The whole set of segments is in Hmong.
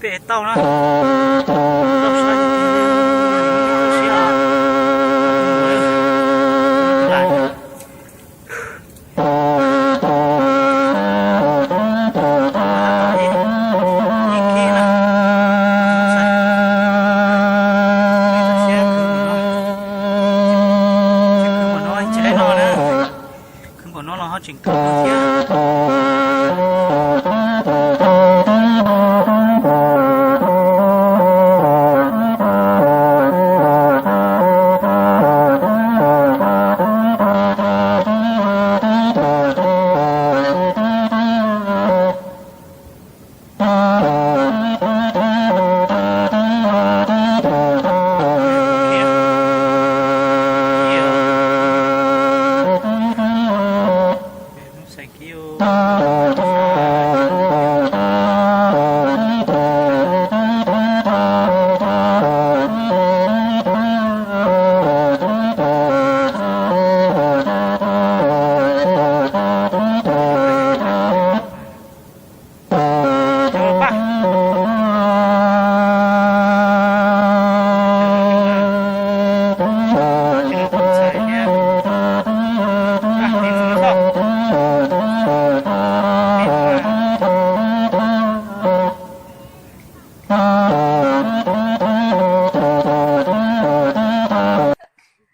Peb tau na. Khwv npaum no los ho tseem kawg thiab.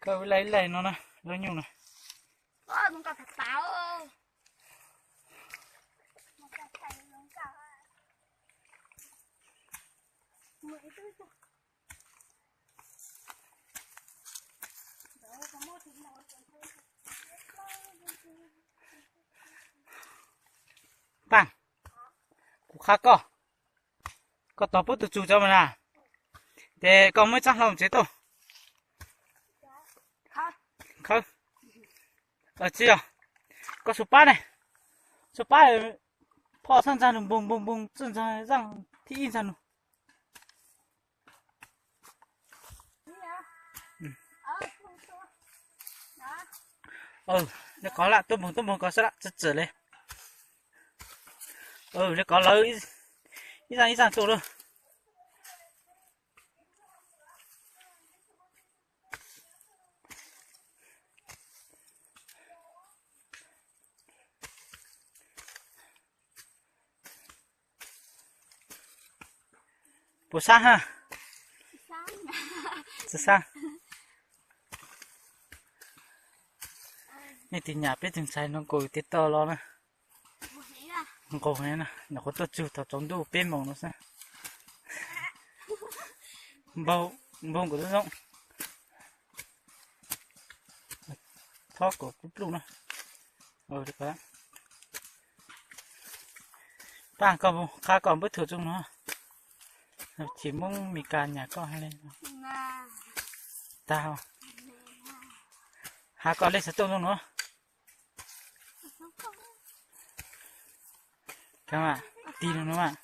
Kawg ib laim ib laim no na, lub nyuj na. Paj, kuv qha koj, koj tos puab tus tsug tso mas na, ces koj muab ib txoj hlau tsev tuaj. Khawb, tsis yog, koj xuas pab ne, xuas pab, phoj txhaj ntxag nus npoog npoog npoog txhaj ntxag zaaj thib ib ntxag nus. Le qov lam tuaj npoog tuaj npoog ko xwb lam txawm txawm le. Le qov lawv ib zaaj ib zaaj tuaj lawm. Puas sab ha? Tsis sab. Nej tus nyam peb tus ntxhais no nkaus tes taw los na. Nqus na, nyuam qhuav tuaj tsug thaum tsaus ntuj peb moos no xwb. Npau, npau nkaus zoo zoo. Thob kom kub pluj na. Paj, koj qha kom npawb thuam tsooj no. Chim Hmoob Mes Kas nyam koj hais li. Tag, has kom lej xov tooj zoo no. Tig no no mas.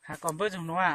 Has kom npawb zoo no a.